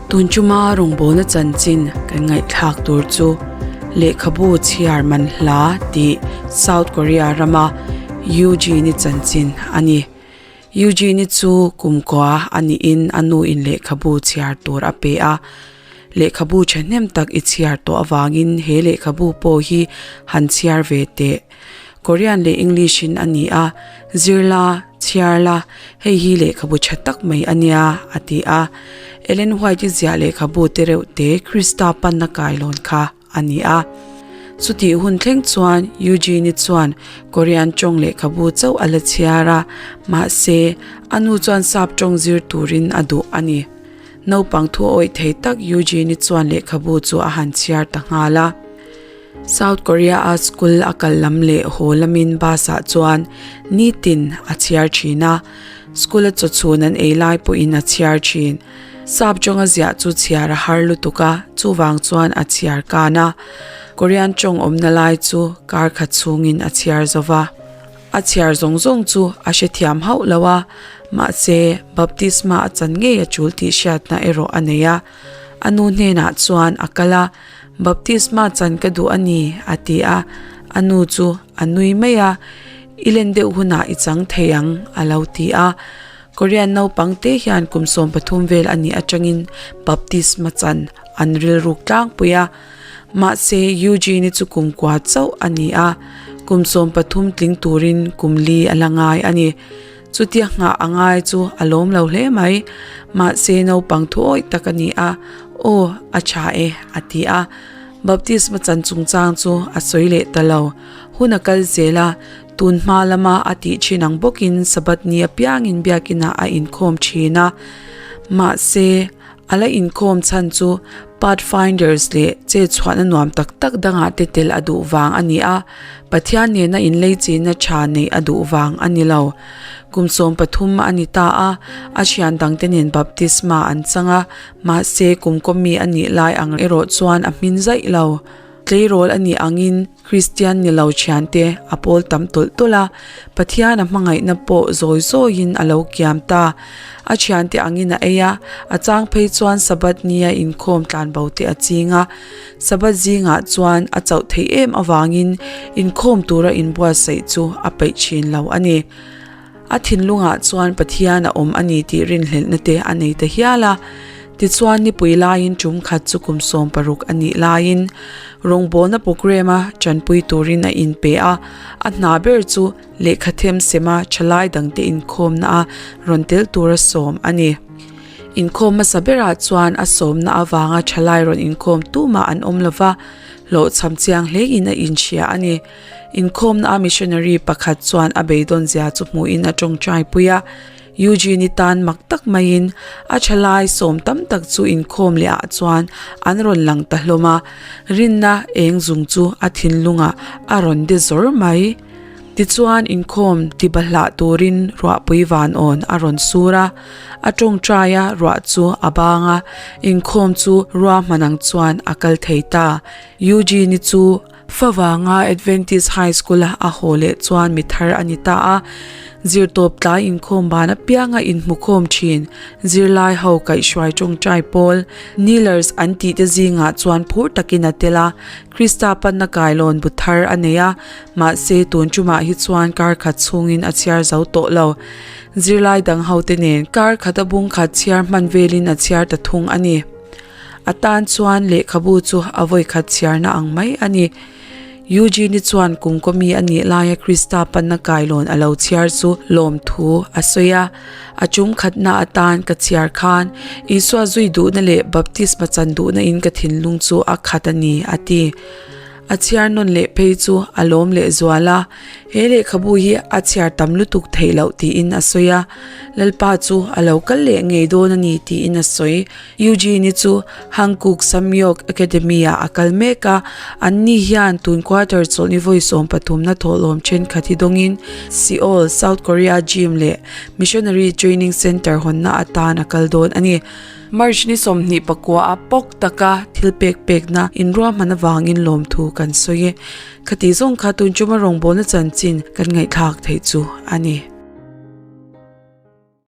Tun chuma rawngbawlna chanchin kan ngaihthlak tur chu lehkhabu chhiar man hla tih South Korea rama Eugene-i chanchin a ni. Eugene-i chu kumkua a niin a nu in lehkhabu chhiar tur a pe a. Lehkhabu thahnem tak i chhiar tawh avangin he lehkhabu pawh hi han chhiar ve teh. Korean leh English in a ni a, zirla, chhiar la, hei hi lehkhabu tha tak mai a nia, a ti a. Ellen White-i ziah lehkhabu te reuh te Krista panna kailawn kha a ni a. Chutih hun thleng chuan Eugene-i chuan Korean tawng lehkhabu chauh a la chhiar a, mahse, a nu chuan sap tawng zir turin a duh a ni. Naupang thu awih thei tak Eugene-i chuan lehkhabu chu a han chhiar ta nghal a. South Korea a school a kal lam leh haw lamin bus ah chuan nitin a chhiar thin a, school a chaw chhun an ei lai pawhin a chhiar thin. Sap tawnga ziah chu chhiar a har lutuk a, chuvang chuan a chhiar kan a. Korean tawng awmna lai chu kar khat chhungin a chhiar zo va. A chhiar zawng zawng chu a hrethiam hauh lo a, mahse baptisma a chan ngei a tul tih hriatna erawh a nei a. A nu hnenah chuan a kal a, Baptisma chan ka duh a ni, a ti a. A nu chu a nui mai a, I len deuh hunah i chang thei ang, a lo ti a. Korean naupang te hian kum 13 vel a nih atangin baptisma chan an rilruk tlangpui a. Mahse, Eugene-i chu kum kua chauh a ni a, kum 13 tling turin kum li a la ngai a ni. Chutia nghah a ngai chu a lawm lo hle mai. Mahse naupang thu awih tak a ni a, Aw, a tha e, a ti a. Baptisma chan chungchang chu a sawi leh ta lo. Hun a kal zel a, tun hma lama a tih thin ang bawkin Sabbath ni apiangin biakinah a inkhawm thin a. Mahse, A la inkhawm chhan chu Pathfinders leh che chhuahna nuam tak tak dangah te tel a duh vang a ni a, Pathian nena inleichinna tha neih a duh vang a ni lo. Kum 13 a ni ta a, a thian dangte nen baptisma an chang a, mahse kum kawmi a nih lai ang erawh chuan a hmin zaih lo. Tleirawl a nih angin Kristian ni lo thiante a pawl tam tawlh tawlh a, Pathian a hmangaihna pawh zawi zawiin a lo kiam ta. A thiante angin a ei a, a chang phei chuan Sabbath nia inkhawm tlanbo te a ching a. Sabbath zingah chuan a chauh theih em avangin inkhawm tura inbuatsaih chu a peih thin lo a ni. A thinlungah chuan Pathian a awm a ni tih rinhlelhna te a nei ta hial a. Tichuan nipui laiin tum khat chu kum 16 a nih laiin rawngbawlna programme a tanpui turin a inpe a, a hna ber chu lehkha them sema thalai dangte inkhawmna a rawn tel tura sawm a ni. Inkhawm hmasa berah chuan a sawmna avanga thalai rawn inkhawm tumah an awm lova, hlawhchham chiang hlein a inhria a ni. Inkhawmna a missionary pakhat chuan a beidawn zia chu hmuhin a tawngtai pui a. Eugene-i tan mak tak maiin a thalai sawm tam tak chu inkhawm leh ah chuan an rawn lang ta hlawm a, rinna eng zung chu a thinlungah a rawn de zawr mai. Tichuan inkhawm tibahlah turin ruahpui vanawn a rawn sur a, a tawngtai a ruah chu a bang a, inkhawm chu ruahman ang chuan a kal thei ta. Eugene-i chu Favanga Adventist High School a a haw leh chuan mi thar a ni ta a, zirtawp tlai inkhawm ban apianga inhmukhawm thin zirlai ho kaihhruai tawngtai pawl, Kneelers an tih te zingah chuan phur takin a tel a, Krista panna kailawn bu thar a nei a, mahse tun tumah hi chuan kar khat chhungin a chhiar zo tawh lo. Zirlai dang ho te nen kar khat a bung khat chhiar hman velin a chhiar ta thung a ni. A tan chuan lehkhabu chu a vawikhat chhiarna ang mai a ni. Eugene-i chuan kum kawmi a nih laia Krista panna kailawn a lo chhiar chu lawmthu a sawi a. A tum khatna atan ka chhiar khan Isua zui duhna leh baptisma chan duhna in ka thinlung chu a khat a ni, a ti. A chhiar nawn leh phei chu a lawm leh zual a, he lehkhabu hi a chhiar tam lutuk theih loh tiin a sawi a, Lalpa chu a lo kal leh ngei dawn a ni tiin a sawi. Eugene-i chu Hankook Samyok Academy-ah a kal mek a, anni hian tun quarter chawlhni vawi 13 na thawhlawm thenkhat hi dawngin Seoul, South Korea Gym leh Missionary Training Center hawnna atan a kal dawn a ni. March ni 29 a pawk taka thil pek pekna inruahman avangin lawmthu kan sawi e. Khati zawng kha tun chuma rawngbawlna chanchin kan ngaihthlak theih chu a ni.